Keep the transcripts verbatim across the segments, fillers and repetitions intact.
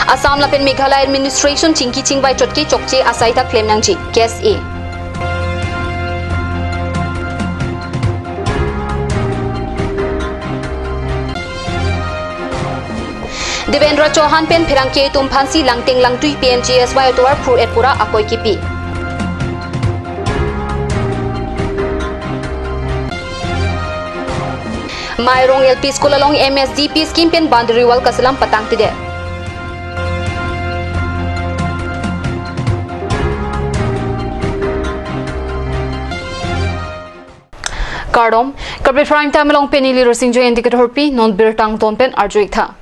Assam lapen Meghalaya administration chingki chingvai chotke chokche asai ta klem nangji, K S A. Devendra Chauhan pen pherangke atum aphansi langteng langtui P M G S Y atovar phur-et pura akoi kipi. Mairong L P School along M S D P scheme pen boundary wall kaselam patangtedet. Kardom, Karbi Prime Time along pen neli Rosing Joy Indicate Horpi, non birta angton pen arju-ik tha.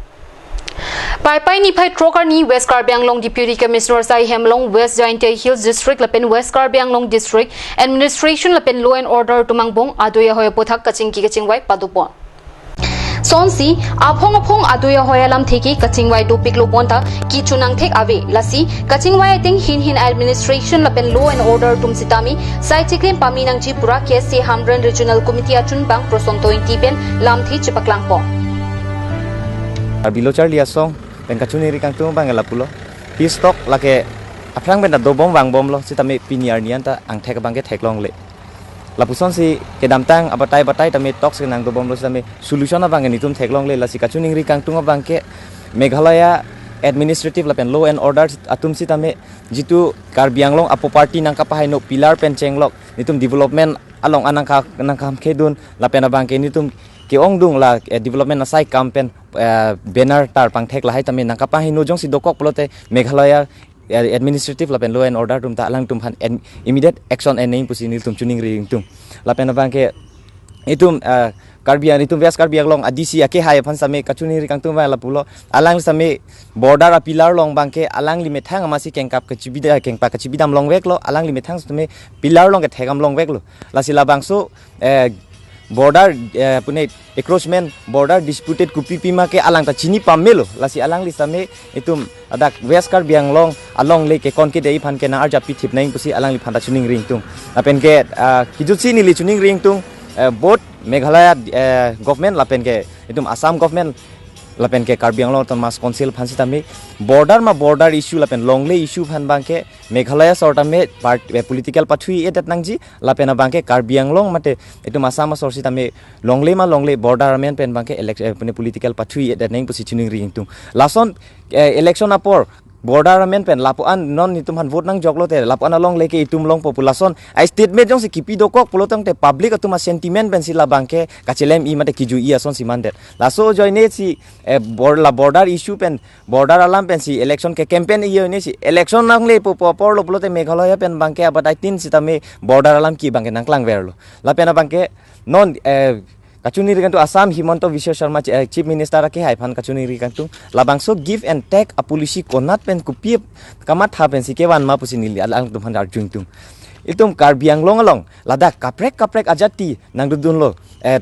Paipai niphai throk arni West Karbi Anglong Deputy Commissioner asai hem along West Jaintia Hills District lapen West Karbi Anglong District Administration lapen Law and Order atum angbong adui ahoi aputhak kachingki kachingvai padopon. Sonsi, aphong aphong adui ahoi alamthe ke kachingvai dopiklo bonta kechonang thek ave, lasi kachingvai ateng hin hin administration lapen Law and Order atum sitame sai chiklem pame nangji pura K S A Hamren Regional Committee achunbang Prosanto Ingti pen lamthe chepaklangpon. Karbi Lo Charli Asong pen kachiningri kangtung abang lapulo. Peace talk lake aphrang pen ta dobom vangbomlo, sitame pini arni an ta angthek abang ke theklongle. Lapusonsi kedamtang abatai batai tame talks ke nangdobomlo, sitame solution abang ke netum theklongle, lasi kachiningri kangtung abang ke Meghalaya administrative lapen Law and Order atum sitame jitu Karbi Anglong apo party nangkapahai no pillar pen chenglok netum development along anangka nangkam kedun lapen abang ke netum ke-ongdung la, eh, development asai kam pen, eh, banner tar pangthek lahai tame nangkapahai no jongsi dokok pulote Meghalaya, eh, administrative lapen Law and Order atum ta alangtum aphan en-, immediate action en nangji pusi netum chiningri ingtung. Lapen abang ke itum, eh, Karbi Ang-, itum West Karbi Anglong a D C akehai aphan sitame kachiningri kangtung abang lapulo, alang sitame border a pillar along abang ke alangli methang amatsi kengkap kachibida, kengpa kachibidam longveklo, alangli methang sitame pillar along ke thekdam longveklo. Lasi labangso, eh, border, eh, pune encroachment, border disputed kopi pima ke alang ta chini pamelo, lasi alangli sitame itum ladak West Karbi Anglong alongle ke kon kedei aphan ke nang-arjap pithip nangji pusi alangliphan ta chiningri ingtung. Lapen ke, ah, kijutsi neli chiningri ingtung, eh, both Meghalaya, eh, government lapen ke itum Assam government lapen ke Karbi Anglong Autonomous Council aphan sitame border ma border issue lapen longle issue aphan abang ke Meghalaya asor tame part, eh, political pathu-edet nangji, lapen abang ke Karbi Anglong mate itum Assam asor sitame longle ma longle border amen pen abang ke elec-, eh, pune political pathu-edet nangji pusi chiningri ingtung. Lason, eh, election apor border amen pen lapu-an non netum aphan vote nangjoklo te, lapu-an alongle ke itum longpo pu lason a statement jongsi kipi dokok pulo tangte public atum a sentiment pensi labang ke kachelem-i mate kiju-i asonsi mandet. Laso ajoine si, eh, bor-, la border issue pen, border alam pensi election ke campaign iyo ne si election nanglepo pu aporlo pulote Meghalaya pen abang ke abatai tin sitame border alam ke abang ke nangklangverlo. Lapen abang ke non, eh, kachiningri kangtung Assam Himanta Biswa Sarma chi-, eh, Chief Minister akehai aphan kachiningri kangtung, labangso give and take a policy konat pen kopi kamatha pensi kevan ma pusi neli alangtum aphan arju ingtung. Itum Karbi Anglong along ladak kaprek kaprek ajati nangdodunlo, eh,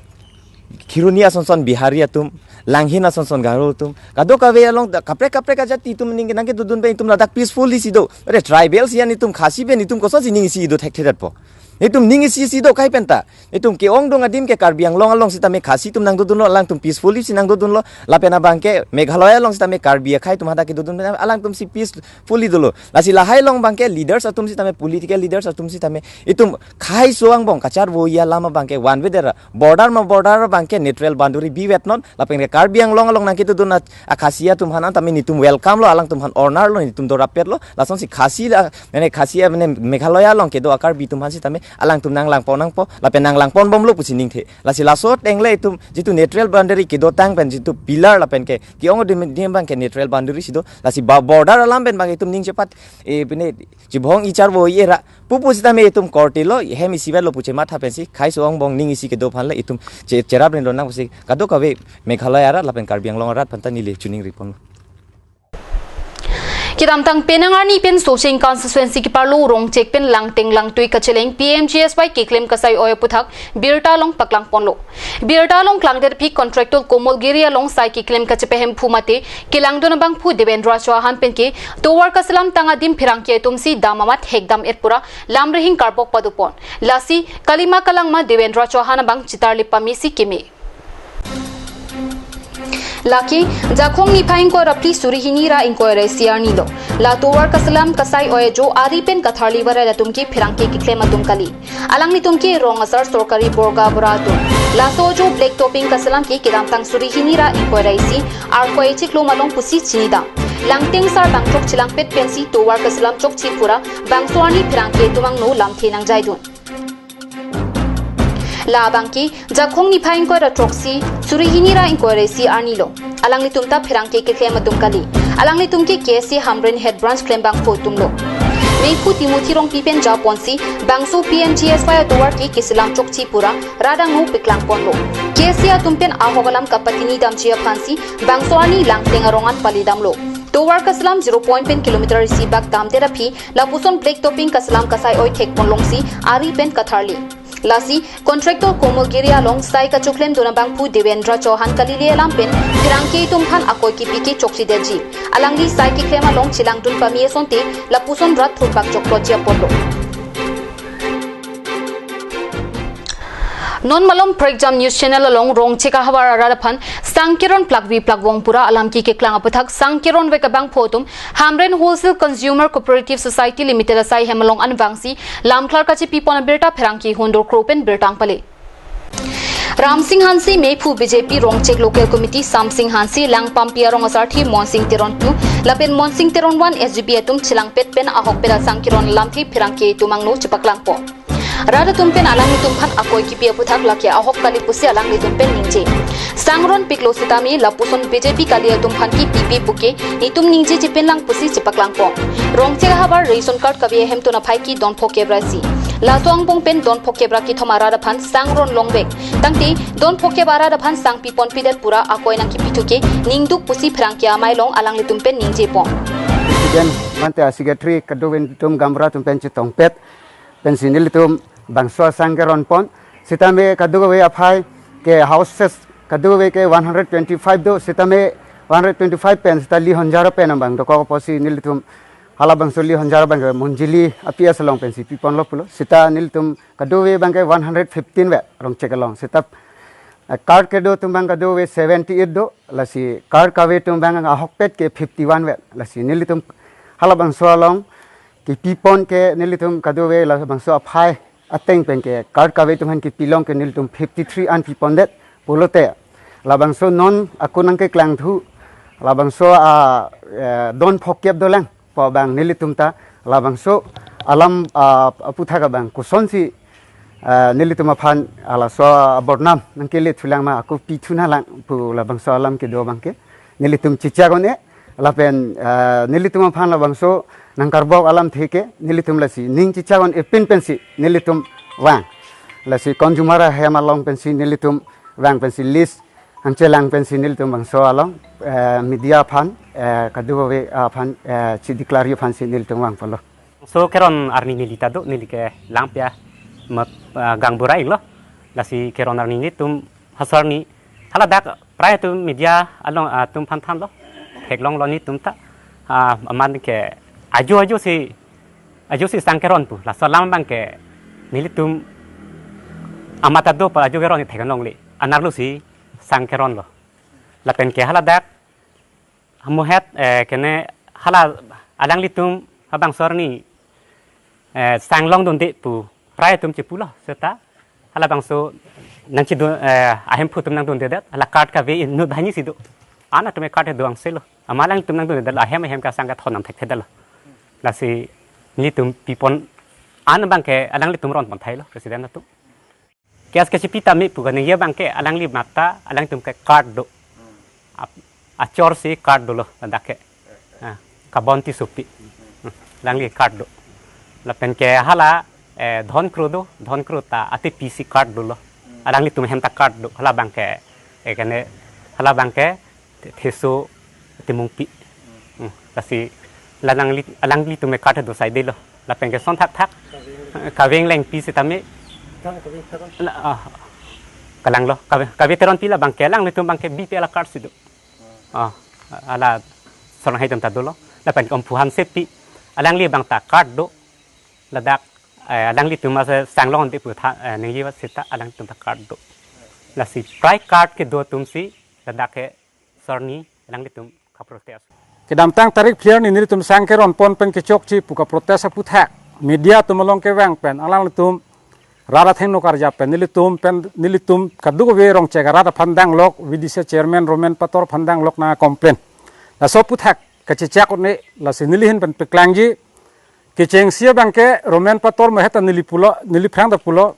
Kheroni asonson Bihari atum, Langhin asonson Garo atum, kadokave along da kaprek kaprek ajati atum ning nangkedodun pen itum ladak peacefully si do. Are tribal si an itum Khasi pen itum kosonsi ning isi do thekthedet po. Itum ning isi si do kai penta. Itum ke-ongdung adim ke Karbi Anglong along sitame Khasi atum nangdodunlo, alangtum peacefully si nangdodunlo. Lapen abang ke Meghalaya along sitame Karbi akhai atum hadak kedodun pen alangtum si peacefully dolo. Lasi lahai along abang ke leaders atum sitame, political leaders atum sitame itum khaiso angbong kacharvo-i alam abang ke one way dera. Border ma border abang ke neutral boundary bivet non, lapen ke Karbi Anglong along nangkedodun a, a Khasi atum aphan an tame netum welcome lo, alangtum aphan honor lo, netum dorapet lo, lasonsi Khasi la, mane Khasi a, mane Meghalaya along kedo a Karbi atum aphan sitame alangtum nanglangpon nangpo, lapen nanglangponbomlo pusi ningthe. Lasi laso tengle itum jitu neutral boundary kedotang pen jitu pillar lapen ke ke-ong adim, adim abang ke neutral boundary si do, lasi ba border alam pen abang itum ning chepat, eh, pine chibhong-i charvo-i era pupu sitame itum korte lo, hem isivet lo pu chematha pensi khaiso angbong ning isi kedo aphan le itum che-, cherap rin lonang pusi kadokave Meghalaya arat lapen Karbi Anglong arat aphanta neli chiningri ponlo. Kedamtang penang arni pen Socheng constituency keparlo Rongchek pen langteng langtui kacheleng P M G S Y keklem kasai oi aputhak birta along paklangponlo. Birta along klangdet aphi contractor Komol Giri along sai keklem kachepehemphu mate kelangdun abangphu Devendra Chauhan pen ke tovar kaselam tang adim pherangke atumsi dam amat hekdam-et pura lam rihing karbok padopon. Lasi kalima kalangma Devendra Chauhan abang chitarlip pamesi keme. Lake, Jakhong niphai ingkoi ra phli suri hini ra ingkoi ra isi arni lo. La tovar kaselam kasai oi ajo ari pen katharli varai atum ke pherangke keklem atum kali. Alanglitum ke rong asar sorkari borgabura atum. Laso ajo black topping kaselam ke kedamtang suri hini ra ingkoi ra isi, Arkoi chiklo malong pusi chinidam. Langteng sarbang throk chelangpet pensi tovar kaselam chokche pura, bangso arni pherangke atum angno lamthe nangjaidun. La abang ke, Jakhong niphai ingkoi ra throksi, suri hini ra ingkoi ra isi arni lo. Alanglitum ta pherangke keklem atum kali. Alanglitum ke K S A Hamren Head Branch klembangpo atum lo. Meiphu Timothy Rongpi pen japonsi, bangso P M G S Y atovar ke keselam chokche pura, rat angno paklang ponlo. K S A atum pen ahok alam kapatini damji aphansi, bangso arni Langteng arong an palidamlo. Tovar kaselam zero point pen kilometer isi bak damdet aphi, lapuson black topping kaselam kasai oi thek ponlongsi, ari pen katharli. Lasi, contractor Komol Giri along sai kachoklemdun abangphu Devendra Chauhan kalile alam pen, pherangke atum aphan akoi kipi ke chokchedetji. Alangli sai keklem along chelangdun pame asonte, lapuson rat thurpak choklo ji apotlo. Non malom Prekjam News Channel along Rongchek ahavar arat aphan sangkeron plakvi plakvong pura alam ke keklang aputhak sangkeronvek abangphu atum Hamren Wholesale Consumer Cooperative Society Limited asai hem along anvangsi lamklar kachepi pon abirta pherangke hundor kro pen birta nangpale. Ramsing Hanse, Meiphu B J P Rongchek Local Committee Samsing Hanse, Langpampi arong asarthe Monsing Teron two, lapen Monsing Teron one S G B atum chelangpet pen ahokpet asangkeron lamthe pherangke atum angno chepaklangpo. Rat atum pen alanglitum aphan akoi kipi aputhak lake ahok kali pusi alanglitum pen ningje. Sangron piklo sitame lapuson B J P kali atum aphan ke pipe puke netum ningje chepenlang pusi chepaklangpo. Rongchek ahavar ration card kave ahemtun aphai ke don phokep ra isi. Laso angbong pen don phokep ra kethom arat aphan sangron longvek. Tangte don phokep arat aphan sang piponpidet pura akoi nangkipithuke ningduk pusi pherangke amei along alanglitum pen ningjepo. President mate a secretary kadokave atum gaonbura atum pen chetongpet pensi nelitum bangso asangkeron pon. Sitame kadokave aphai ke houses kadokave ke one hundred twenty-five do, sitame one hundred twenty-five pen sita li honjaro pen abang dokok apotsi nelitum halabangso li honjaro abang ke Monjili a P S along pensi piponlo pulo. Sita nelitum kadokave abang ke one hundred fifteen ve Rongchek along. Sita, eh, card kedo atum abang kadokave seventy-eight do, lasi card kave atum abang ahokpet ke fifty-one ve. Lasi nelitum halabangso along kipipon ke nelitum kadokave labangso aphai ateng pen ke card kave atum aphan kipilong ke nelitum fifty-three an pipondet pulote, labangso non ako nangkeklangthu, labangso a, eh, don phokep dolang pu abang nelitum ta labangso alam, ah, aputhak abang kosonsi, ah, nelitum aphan halaso abornam nangkelethulang ma ako pithunalang pu labangso alam kedo abang ke nelitum chechak un-e lapen, ah, nelitum aphan labangso nangkarbok alamthe ke nelitum lasi ning chechak un-e pin pensi nelitum vang. Lasi consumer ahem along pensi nelitum vang pensi list nangchelang pensi nelitum bangso along, eh, media aphan, eh, kadokave aphan, eh, chedeclare aphansi nelitum vangponlo. So keron arni neli ta do, neli ke Langpia ma, ah, gaonbura iklo. Lasi keron arni nelitum hasarni haladak prai atum media along, ah, atum aphan thanlo. Theklonglo netum ta, ah, amat ke ajo ajosi, ajosi sangkeron pu. Laso alam abang ke nelitum amat ta do pa ajo keron ni theklongle. Anerlo si sangkeronlo. Lapen ke haladak hamuhet, eh, kene hala alanglitum habangso arni, eh, sanglongdunde pu prai atum chepulo seta halabangso nangchedun, eh, ahemphu atum nangdundedet, hala card kave inut banghini si do. An atum e card do angselo. Amat alanglitum nangdundedet ahem ahem ke asang kathon nangthekthedetlo. Lasi nelitum pipon an abang ke alanglitum ronpon thailo president atum. Case kachepi tame pu kaningje abang ke alangli amat ta alangtum ke card do. Ap-, achor si card dolo ladak ke. Ah, Kabon Tissopi. Hmm, alangli card do. Lapen ke hala, eh, Dhon Kro do, Dhon Kro ta ate P C card dolo. Alanglitum hem ta card do. Hala abang ke, eh, kene, hala abang ke Te-, Theso Timungpi. Hmm, lasi la alangli, alanglitum e card do saidelo. Lapen ke son thakthak. Kaveng Lengpi sitame. La, ah, kalanglo. Kave, Kave Teronpi la abang ke alanglitum abang ke B P L card si do. Ah, hala Sorong Haitom ta dolo. Lapen ke Omphu Hansepi. Alangli abang ta card do. Ladak, eh, alanglitum ase sanglongde pu tha, eh, ningje seta alangtum ta card do. Lasi prai card kedo atum si ladak ke sarni nanglitum kaprotest. Kedamtang tarik phli arni nelitum sang keron pon pen kechokche pu kaprotest aputhak media atum along kevang pen alanglitum rat athengno karjap pen nelitum pen nelitum kadokave Rongchek arat aphan danglok, V D C chairman Romen Pator aphan danglok nang complain. Laso aputhak kachechak un-e, lasi neli ahin pen peklangji. Kechengsi abang ke Romen Pator mo heta neli pulo, neli phrang ta pulo.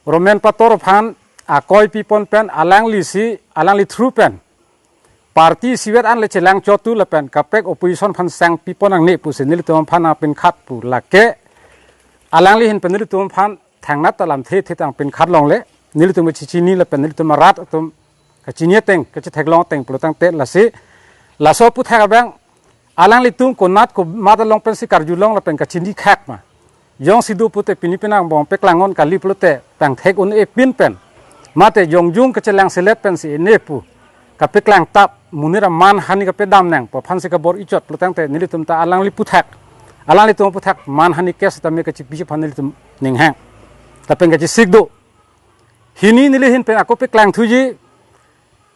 Romen Pator aphan akoi pipon pen alanglisi, alangli through pen party isivet an le chelang chotu lapen kaprek opposition aphan sang pipon nangne pusi nelitum aphan nangpinkhat pu lake alangli ahin pen nelitum aphan thangnat alamthe the tang pinkhat longle, nelitum kachechini lapen nelitum arat atum kachini ateng, kachetheklong ateng pulo tangte lasi laso aputhak abang alanglitum konat komat along pensi karjulong lapen kachini khak ma. Jongsi do pute pini penang bong peklang-on kali pulote tangthek un-e pin pen mate jongjung kachelang selet pensi ene pu kapeklang tap, monit amanhani kapedam nang pu aphansi kabor-i chot pulo tangte nelitum ta alangli aputhak, alanglitum aputhak manhani case tame kachipi aphan nelitum ninghang. Lapen kachesik do. Hini neli ahin pen ako peklang thuji.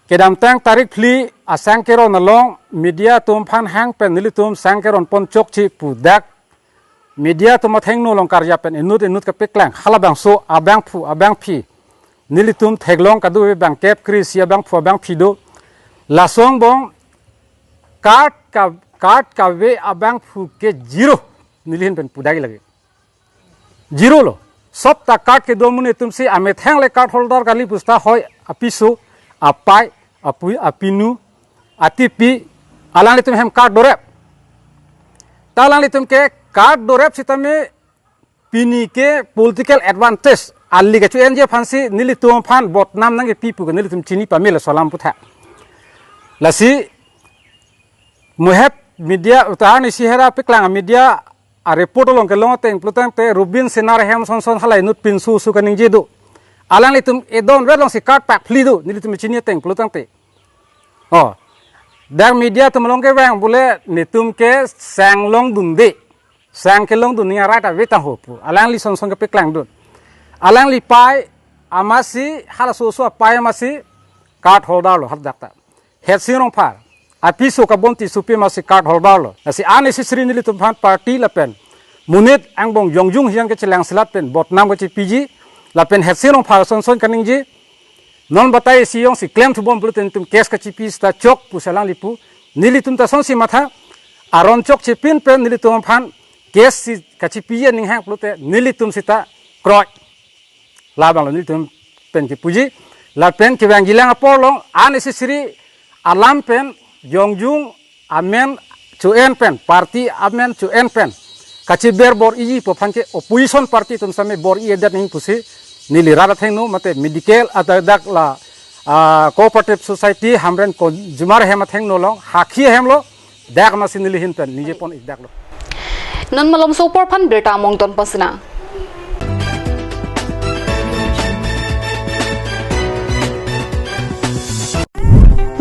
Kedamtang tarik phli asang keron along media atum aphan hang pen nelitum sang keron pon chokche pu dak media atum athengno along karjap pen inut inut kapeklang halabangso abangphu abangphi nelitum theklong kadokave bangkep kre-isi abangphu abangphi do. Laso angbong card ka, card kave abangphu ke zero, neli ahin pen pudai lagi. Zero lo. Sob ta card kedo amonit atumsi amethang le card holder kali pusta hoi apiso, apai, apu, apinu, atipi, alanglitum hem card dorep. Ta alanglitum ke card dorep sitame pini ke political advantage ali kacho-enji aphansi nelitum aphan botnam nangkepi pu ke nelitum chini pame laso alam aputhak. Lasi mo het media uta arnisi hera peklang media a report along kelong ateng pulo tangte Rubin Senar ahem son son halai inut pinso su kaningje do. Alanglitum edon vet alongsi card pak phli do, nelitum chini ateng pulo tangte. Oh. Dak media atum along kevang bule netum ke sang longdunde. Sang kelongdun ning arai ta ave tang ho pu alangli son son kepeklang dun. Alangli pai amatsi halaso so apai amatsi card holder lo hadak ta. Hetsing Rongphar apiso kabonti supi amatsi card holder lo. Lasi unnecessary nelitum aphan party lapen monit angbong jongjung hiang kachelang selat pen botnam kachepiji lapen Hetsing Rongphar son son kaningje. Non batai isi jongsi klem thubom pulote netum case kachipi seta chok pusi alangli pu. Nelitum ta sonsi matha aron chokche pin pen nelitum aphan case si kachipi aning hang pulote nelitum seta kroi. Labang lo nelitum pen kepuji. Lapen kevangjilang apor along unnecessary alam pen jongjung amen cho-en pen, party amen cho-en pen kachiber bor-iji pu aphan ke opposition party atum same bor-i edet ning pusi neli rat athengno mate medical ata dak la, ah, cooperative society Hamren consumer hem athengno along hakhi hem lo dak masi neli ahin pen ningje pon ik dak lo. Non malomso apor aphan birta among ton pon sina.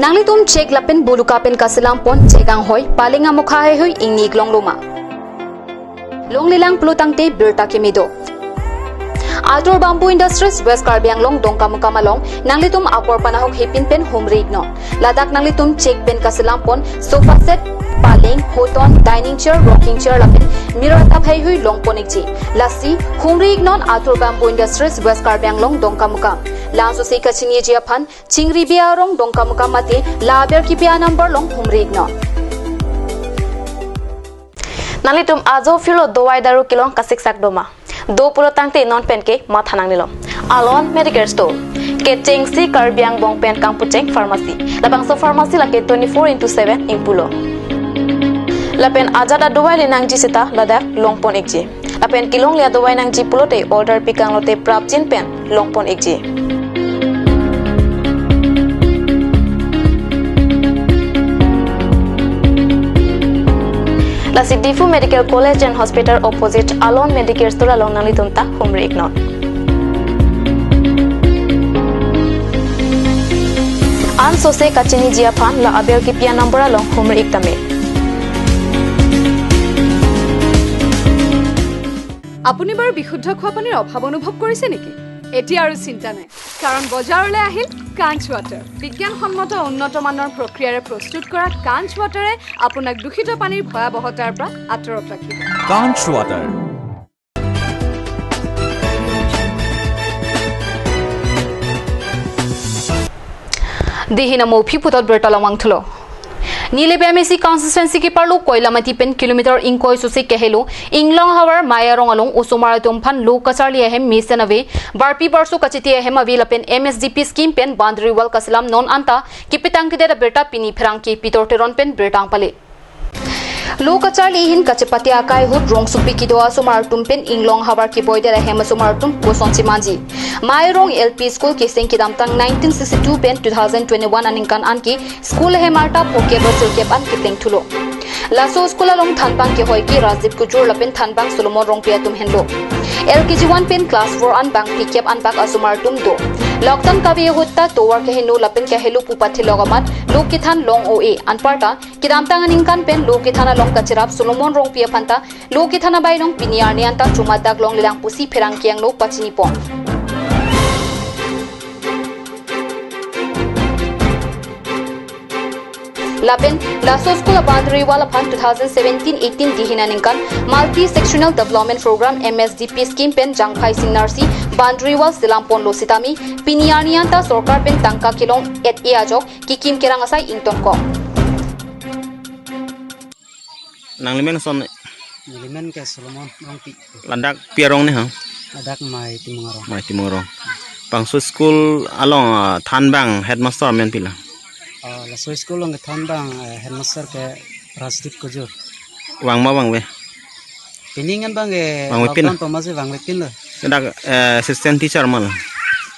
Nanglitum chek lapen buluka pen kaselam pon chek anghoi paleng amokha heihui ingni ik longlo ma? Longlelang pulo tangte birta keme do. Atur Bamboo Industries West Karbi Anglong Dongkamukam along nanglitum apor panahok hepin pen humri iknon. Ladak nanglitum chek pen kaselam pon sofa set, paleng, hoton, dining chair, rocking chair lapen mirror tap heihui long pon ikji. Lasi humri iknon Atur Bamboo Industries West Karbi Anglong Dongkamukam. Laso si kachiniji aphan Chingribe arong Dongkamukam mate la aber kipi a number along humri iknon. Nanglitum ajo phirlo dovai daru kelong kasiksak do ma? Do pulo tangte non pen ke matha nangnelo. Alon Medicare Store. Kechengsi Karbi Angbong pen kangpucheng pharmacy. Labangso pharmacy lake twenty-four into seven ingpulo. Lapen ajat adovai le nangji seta ladak long pon ikji. Lapen kelongle adovai nangji pulote order pikang lote prapjin pen long pon ikji. Lasi Diphu Medical College and Hospital opposite Alon Medicare Store along nanglitum ta humri iknon. Ansose kachiniji aphan la aber kipi a number along humri ik tame. আপুনি বাৰু বিশুদ্ধ খোৱা পানীৰ অভাৱ অনুভৱ কৰিছে নেকি? এতিয়া আৰু চিন্তা নাই, কাৰণ বজাৰলৈ আহিল কাঞ্চ ৱাটাৰ। বিজ্ঞানসন্মত উন্নত মানৰ প্ৰক্ৰিয়াৰে প্ৰস্তুত কৰা কাঞ্চ ৱাটাৰে আপোনাক দূষিত পানীৰ ভয়াৱহতাৰ পৰা আঁতৰত ৰাখিব। Kanch Water. Dihina mo phi puthot berta lamang thulo. Nilip M A C constituency keparlo Koilamati pen kilometer ingkoi susi kehelo Inglong havar Mayarong along osomar atum aphan lo kacharli ahem mesen ave barpi barso kachiti ahem ave lapen M S D P scheme pen boundary wall kaselam non anta kepitang kedet abirta pini pherangke Pitor Teron pen birta pale. Lo kacharli ahin kachepate akai ahut rongsopi kedo asomar atum pen Inglong havar keboidet ahem asomar atum koson chemanji. Mayarong L P School keseng kedamtang nineteen sixty-two pen two thousand twenty-one aningkan anke school ahem arta phokep ra sirkep an kepleng thulo. Laso school along thanbang kehoi ke Rajdeep Kujur lapen thanbang Solomon Rongpi atum henlo. L K G one pen class four an bangphli kep anbak asomar atum do. Lockdown kave ahut ta tovar keheno lapen kehelo pu pathilok amat lo kethan long o-e anparta kedamtang aningkan pen lo kethan along kachirap Solomon Rongpi aphan ta lo kethan abai along pini arni anta chuma dak longlelang pusi pherangke angno pachini pon. Lapen laso school boundary wall aphan two thousand seventeen eighteen dihina aningkan multi sectional development program M S D P scheme pen Jangphai Singnarsi boundary wall selam ponlo sitame pini arni anta sorkar pen tangka kelong et-e ajok kekim kerang asai ingtonkok. Nangli men ason? Neli men ke Solomon Rongpi. Ladak pi arong ne ha? Ladak Mai Timung arong. Mai Timung arong. Bangso school along, ah, thanbang headmaster amen pila? Ah, laso school along kethanbang, eh, headmaster ke Rajdeep Kujur. Vang ma vangve? Pining an bang ke vangve pin? Lockdown pama si vangve pinlo. Ladak, eh, assistant teacher ma lo?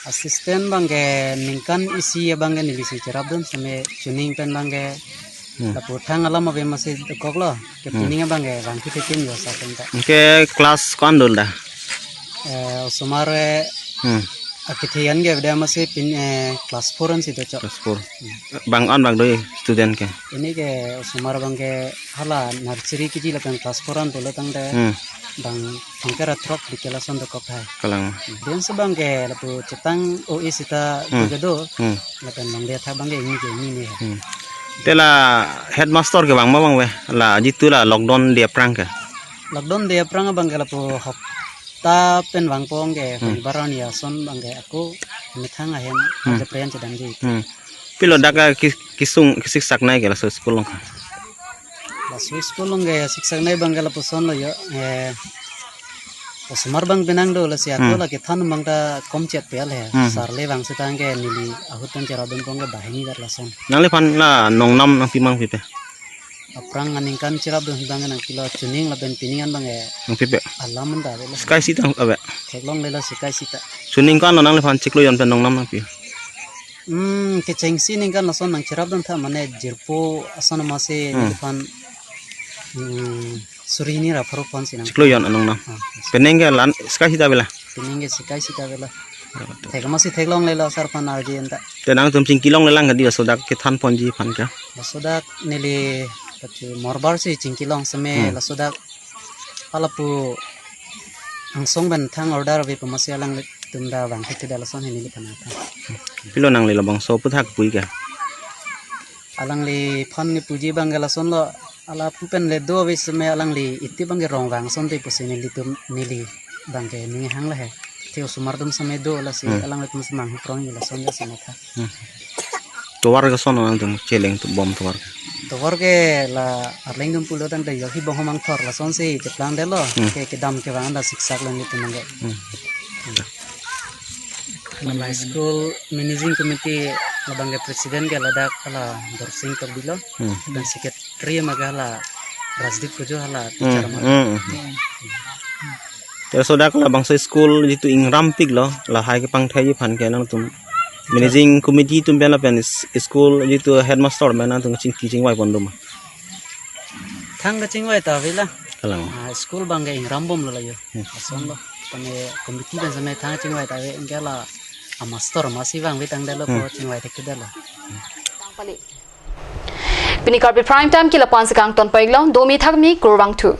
Assistant bang ke ningkan isi abang ke neli si cherapdun same chuning pen bang ke Hmm. Lapu thang alam ave masi dokoklo. Ke Hmm. pining abang ke vangphi thekin yo sa pen ta. Ke class ko-an dolo da? Eh, osomar, eh, Hmm. akethe an ke avedet masi pin, eh, class four ansi dochot. Class four. Hmm. Bang-an bang do student ke? Pini ke osomar bang ke hala nursery K G lapen class four an dolo tangte Hmm. bang thongkre ra throk dik ke lason dokok hai. Kalang. Dance bang ke lapu chetang o-e sita Hmm. do ke do. Hmm. Lapen longri athak bang ke ingni ke ingni ne. Hmm. Te la headmaster ke vang ma vangve? La jitu la lockdown dia aphrang ke? Lockdown dia aphrang bang ke lapu hopta pen vangpo ke Hmm. Shonibar arni ason bang ke ako methang ahem Hmm. je preyan chedamji. Hmm. Pilo dak ke ki-, kesung kesiksak nai ke laso school along ke? Laso school along ke siksak nai bang ke lapuson lo yo, eh, osomar bang penang do lasi ako Hmm. la kethan bang ta komchet pel he. Hmm. Sar le vang setang ke neli ahut pen cherapdun pon ke banghini vet lason. Nangliphan la nongnam nangpi ma nangpipe? Aphrang aningkan cherapdun bang ke nangpilo chuning lapen pining an bang ke Nangpipe? Alam an ta ave la. Sika isi ta ave? Theklongle la sika isi ta. Chuning ko-an lo nangliphan chiklo jon pen nongnam nangpi? Hmm, kechengsi ningkan lason nangcherapdun tha mane jirpo ason masi Hmm. neliphan, hmm, suri hini ra pharo pon si nang. Chiklo jon anong nang. Ah, yes. Penang ke la-an sika isi ta ave la? Penang ke sika isi ta ave la. Thek masi theklongle la sar aphan arje anta. Te nangtum chingkilonglelang kadi laso dak kethan ponji aphan ke? Laso dak neli pati morbar si chingkilong seme Hmm. laso dak alapu angsong pen thang order ave pu masi alanglitum ta vangthek theda lason he neliphan atha. Pilo nangli labangso aphuthak pu-i ke? Alangliphan ne puji bang ke lason lo, alapu pen le do ave seme alangli iti bang ke rong vang asonte pusi nelitum neli bang ke ning hang la he. Te osomar atum seme do lasi Hmm. alanglitum semang huprong lason ja seme tha. Hmm. Tovar ke koson nangtum cheleng tu bom tovar ke? Tovar ke la arleng atum pulo tangte yo hi bong homang thor lasonsi cheplang detlo. Hmm. Ke kedam kevang ta siksak lo nelitum bang ke. Hmm. Hala school managing committee labang ke president ke ladak hala Dorsing Tokbi lo. Hmm. Dan secretary ma ke hala Rajdeep Kujur hala Hmm, teacher ma. Hmm, hmm. Te laso dak labangso school jitu ingrampiklo, lahai kepangthekji aphan ke nangtum managing committee atum pen lapen s-, school jitu headmaster pen nangtum chingki chingvai pon do ma? Thang kachingvai ta ave la. Kalang. Ah, school bang ke ingram bomlo la yo. Hmm. Ason lo. Tame committee pen seme thang chingvai ta ave, anke la amaster masi vangve tang detlo Hmm. ko chingvai thek detlo. Tang pali. Pini Karbi Prime Time ke la-an si kangton pon-iklo, domi thakmi, kurvangthu.